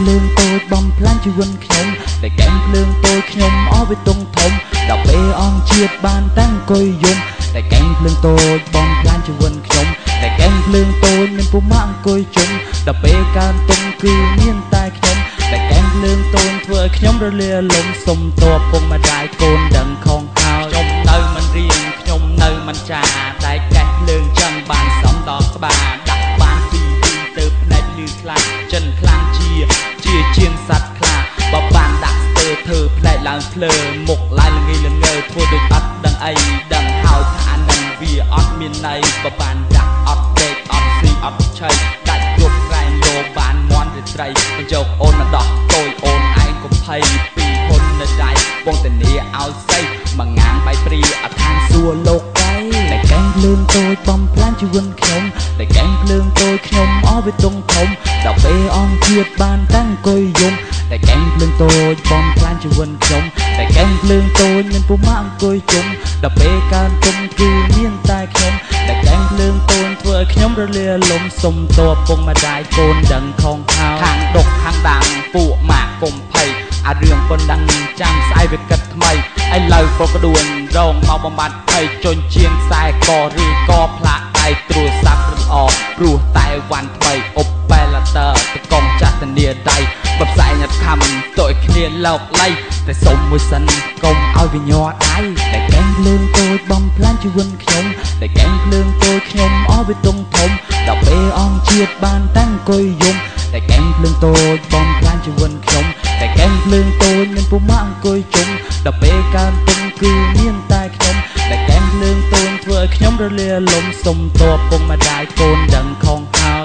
ភ្លើងតូចបំផ្លាញជីវិតខ្ញុំតែកែងភ្លើងតូចខ្ញុំអស់វាទងធំដល់ពេលអង្គជាតិបានតាំងអង្គុយយំតែកែងភ្លើងតូចបំផ្លាញជីវិតខ្ញុំតែកែងភ្លើងតូចមានពុំមកអង្គុយជុំដល់ពេលកើនទុំគឺមានតែខ្ញុំតែកែងភ្លើងតូចធ្វើឲ្យខ្ញុំរលាលំសុំតបពុកម្ដាយកូនដឹងខំហើយខ្ញុំនៅមិនរៀងខ្ញុំនៅមិនចាតែកេះភ្លើងចឹងបានសំដល់ក្បាលដាក់បានពីពីទៅភ្នែកលឺខ្លាំងចិនខ្លាំងជាជាជាងសត្វខ្លាបើបានដាក់ស្ទើធ្វើភ្នែកឡើងភ្លើមុខឡើងល្ងីល្ងើធ្វើដូចអត់ដឹងអីដឹងហើយថាអានឹងវាអត់មានន័យបើបានដាក់អត់ដេកអត់ស៊ីអត់ឆៃដាច់យប់ក្រែងលោបានមន់រាត្រីយកអូនមកដោះតូចអូនឯងកុំភ័យពីហ៊ុននៅដៃបងធានាឲ្យសីមួយងាងបាយព្រីអត់ខានសួរលោកកៃតែកែងភ្លើងតូចបំផ្លាញជីវិតខ្ញុំតែកែងភ្លើងតូចខ្ញុំអស់វាទងធំដល់ពេលអង្គជាតិបានតាំងអង្គុយយំតែកែងភ្លើងតូចបំផ្លាញជីវិតខ្ញុំតែកែងភ្លើងតូចមានពុំមកអង្គុយជុំដល់ពេលកើនទុំគឺមានតែខ្ញុំតែកែងភ្លើងតូចធ្វើឲ្យខ្ញុំរលាលំសុំតបពុកម្ដាយកូនដឹងខំហើយខាងដុកខាងដាំងពួកម៉ាក់កុំភ័យអារឿងប៉ុណ្ណឹងចាំស្អែកវាគិតថ្មីឥឡូវប្រកដួនរងមកបំបត្តិភ័យជន់ជាងខ្សែកឬកផ្លាកដៃទូរស័ព្ទរំអព្រោះតែវ៉ាន់ថ្មីអុបប៉ែឡាទ័រតកងចាស់ធានាដៃបើផ្សែងអត់ខំតើគ្នាលោកលៃតែសុំមួយសិនកុំឲ្យវាញ័រដៃតែកែងភ្លើងតូចបំផ្លាញជីវិតខ្ញុំតែកែងភ្លើងតូចខ្ញុំអស់វាទងធំដល់ពេលអង្គជាតិបានតាំងអង្គុយយំតែកែងភ្លើងតូចបំផ្លាញជីវិតខ្ញុំតែកែងភ្លើងតូចមានពុំមកអង្គុយជុំដល់ពេលកើនទុំគឺមានតែខ្ញុំតែកែងភ្លើងតូចធ្វើឲ្យខ្ញុំរលាលំសុំតបពុកម្ដាយកូនដឹងខំហើយ។